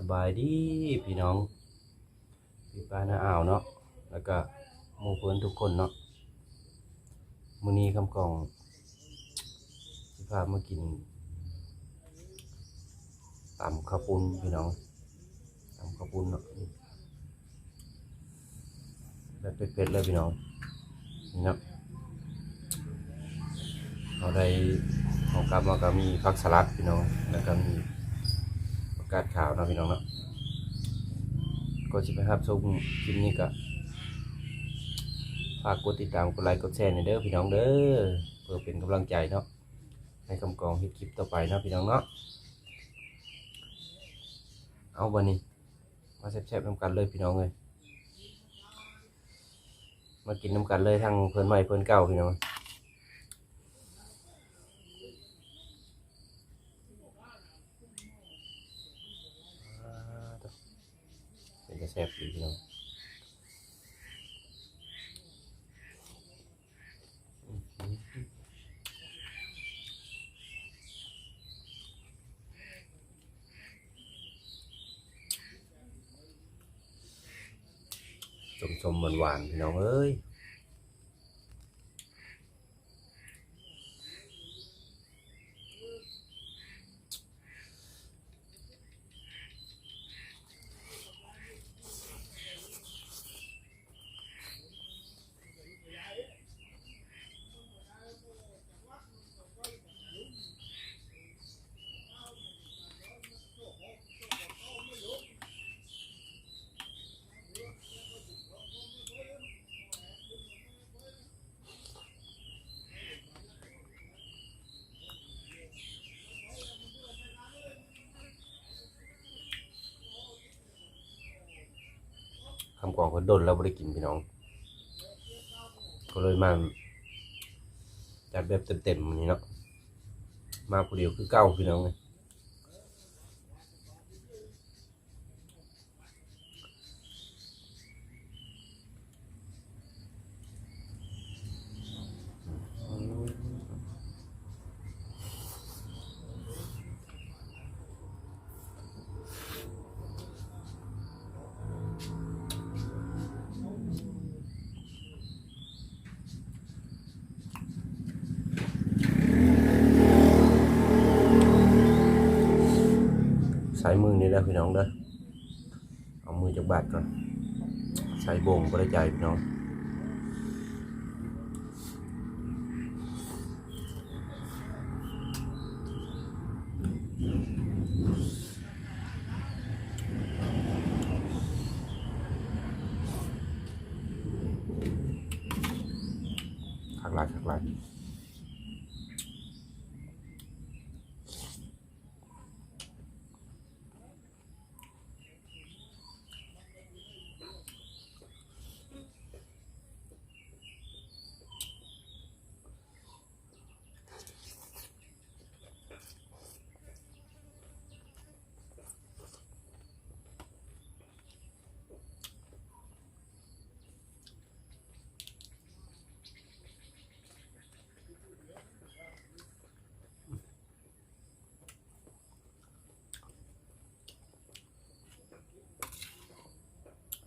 ສະບາຍດີພີ່ນ້ອງ ພີ່ປ້ານ້າອາວເນາະ ແລ້ວກະໝູ່ເພື່ອນທຸກຄົນເນາະ. ມື້ນີ້ຄຳກອງຊິພາມາກິນຕຳເຂົ້າປຸ້ນພີ່ນ້ອງ ຕຳເຂົ້າປຸ້ນເນາະ ແບບເຜັດໆເລີຍພີ່ນ້ອງ ນີ້ເນາະ. ເຮົາໄດ້ ເຮົາກັບມາກໍມີຜັກສະຫຼັດພີ່ນ້ອງ ແລ້ວກໍມີຜັກກາດຂາວເນາະພີ່ນ້ອງເນາະ. ກ່ອນຊິໄປຮັບຊົມຄລິບນີ້ກໍ ຝາກກົດຕິດຕາມ ກົດໄລ ກົດແຊແດ່ເດີພີ່ນ້ອງເດີ ເພື່ອເປັນກຳລັງໃຈເນາະ ໃຫ້ຄຳກອງເຮັດຄລິບຕໍ່ໄປເນາະພີ່ນ້ອງເນາະ. ເອົາ ບາດນີ້ມາແຊບໆນຳກັນເລີຍພີ່ນ້ອງເອີຍ. ມາກິນນຳກັນເລີຍ ທັງເພື່ອນໃໝ່ເພື່ອນເກົ່າພີ່ນ້ອງ. ອ່າ ເປັນຕາແຊບດີພີ່ນ້ອງ. ສົ້ມໆຫວານໆ ພີ່ນ້ອງເອີຍ. ຄຳກອງເພິ່ນດົນແລ້ວບໍ່ໄດ້ກິນພີ່ນ້ອງ ກໍເລີຍມາຈັດແບບເຕັມໆນີ້ເນາະ. ມາຜູ້ດຽວຄືເກົ່າພີ່ນ້ອງເອີຍ. ໃຊ້ມືນີ້ເດີພີ່ນ້ອງເດີ ເອົາມືຈັກບາດກ່ອນ ໃຊ້ໂບງບໍ່ໄດ້ໃຈພີ່ນ້ອງ. ຄັກຫຼາຍ ຄັກຫຼາຍ.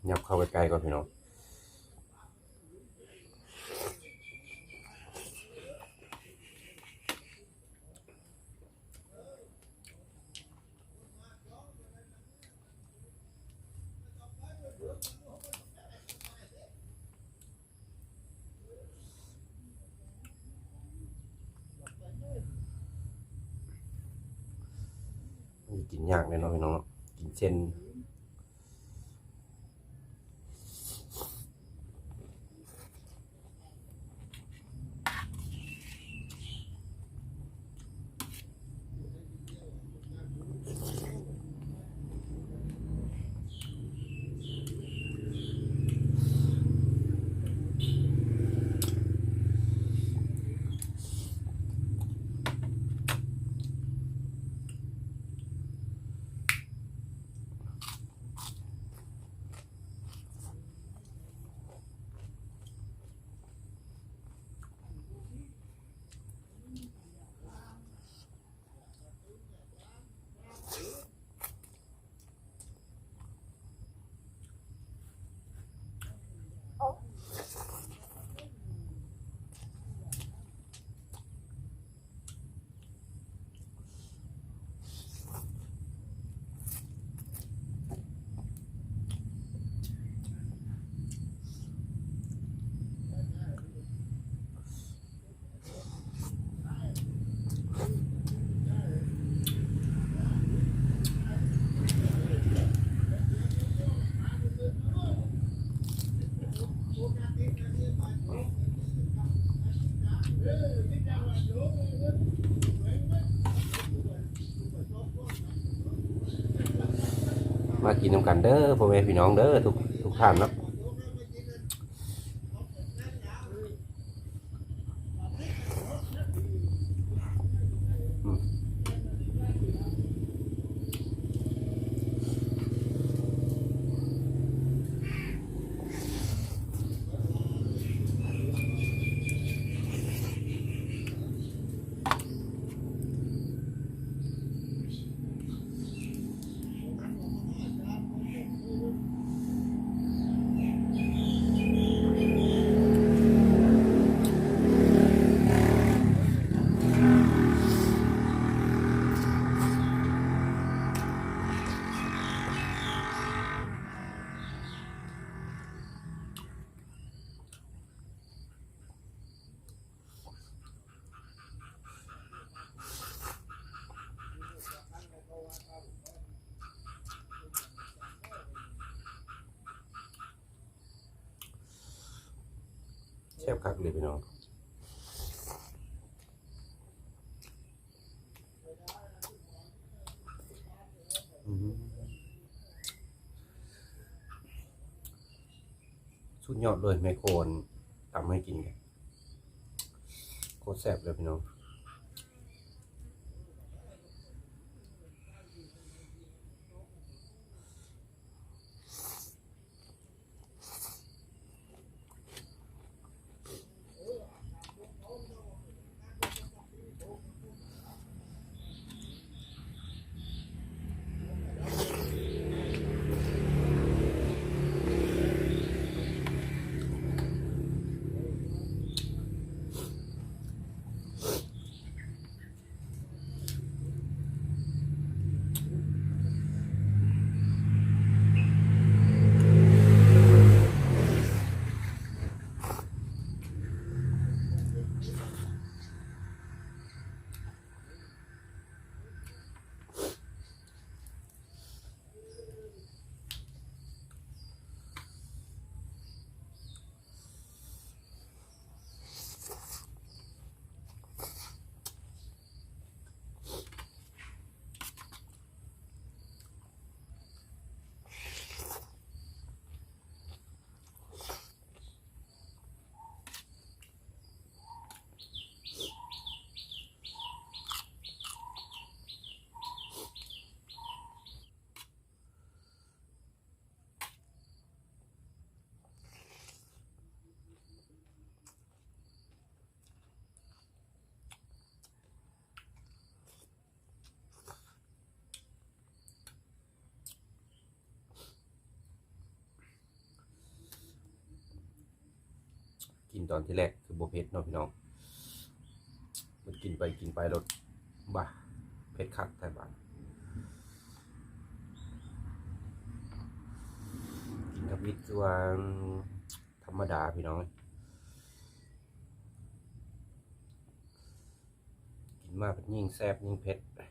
ຫຍັບເຂົ້າໃກ້ໆກ່ອນພີ່ນ້ອງ. ມັນກິນຍາກແນ່ເນາະພີ່ນ້ອງເນາະ ກິນເສັ້ນ. ອ ມາກິນນຳກັນເດີພໍ່ແມ່ພີ່ນ້ອງເດີ ທຸກ ທຸກທ່ານເນາະ. ແຊບຄັກເລີຍພີ່ນ້ອງ. ອືມ ສຸດຍອດເລີຍ ແມ່ໂຄນຕຳໃຫ້ກິນ ໂຄດແຊບເລີຍພີ່ນ້ອງ. ກິນຕອນທີແລກຄືບໍ່ເຜັດເນາະພີ່ນ້ອງ, ມັນກິນໄປກິນໄປໂລດ ບາ ເຜັດຄັກແທ້ບາດ. ກິນທຳອິດຄືວ່າທຳມະດາພີ່ນ້ອງ. ກິນມາກກໍຍິ່ງແຊບຍິ່ງເຜັດ. ອ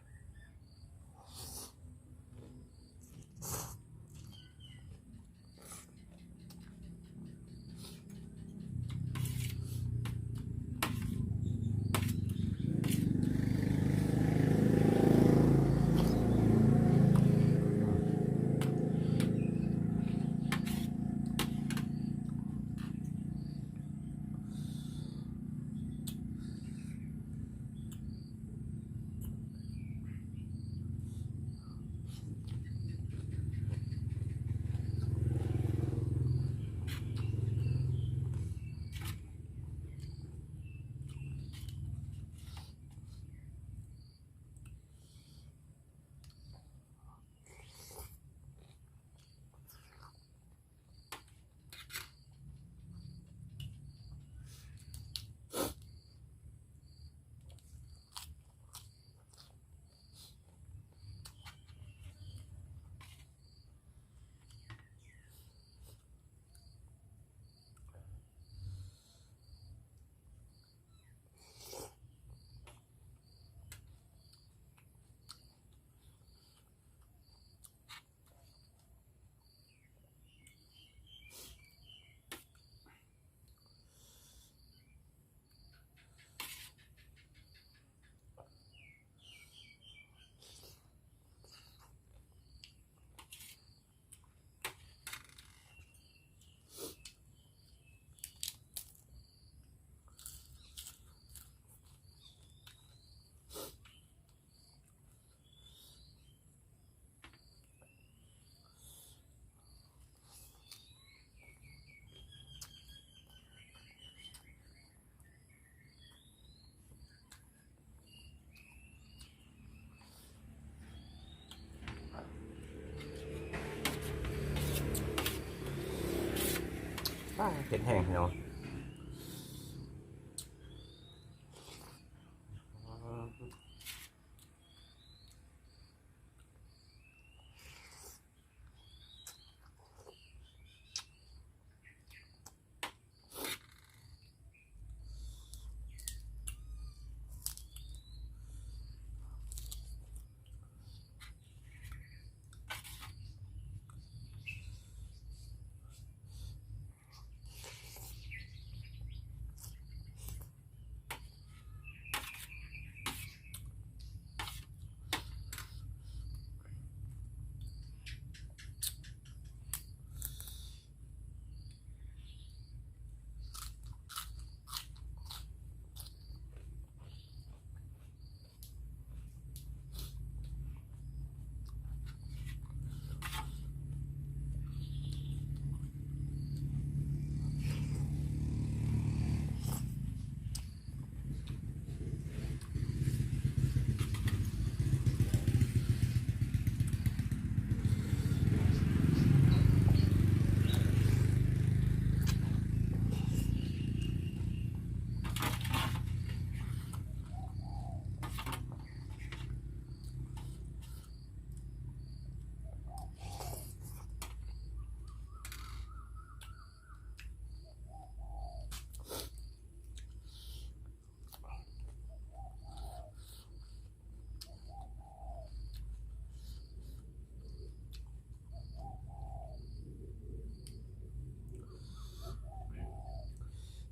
ເຜັດແຮງພີ່ນ້ອງ.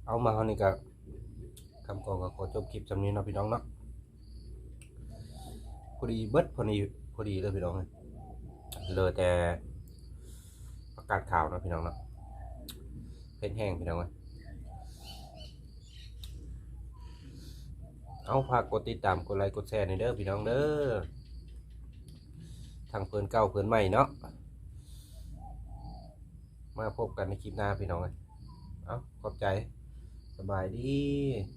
ເອົາ ມາຮອດນີ້ກະ ຄຳກໍ ກໍຂໍຈົບຄລິບສ່ຳນີ້ເນາະພີ່ນ້ອງເນາະ. ພໍດີເບິດ ພໍດີ ພໍດີເລີຍພີ່ນ້ອງເອີຍ. ເຫຼືອແຕ່ຜັກກາດຂາວເນາະພີ່ນ້ອງເນາະ. ເຜັດແຮງພີ່ນ້ອງເອີຍ. ເອົາ ຝາກກົດຕິດຕາມ ກົດໄລ ກົດແຊແດ່ເດີພີ່ນ້ອງເດີ. ທັງເພື່ອນເກົ່າເພື່ອນໃໝ່ເນາະ. ມາພົບກັນໃນຄລິບໜ້າພີ່ນ້ອງເອີຍ. ເອົາ ຂອບໃຈ. ສະບາຍດີ.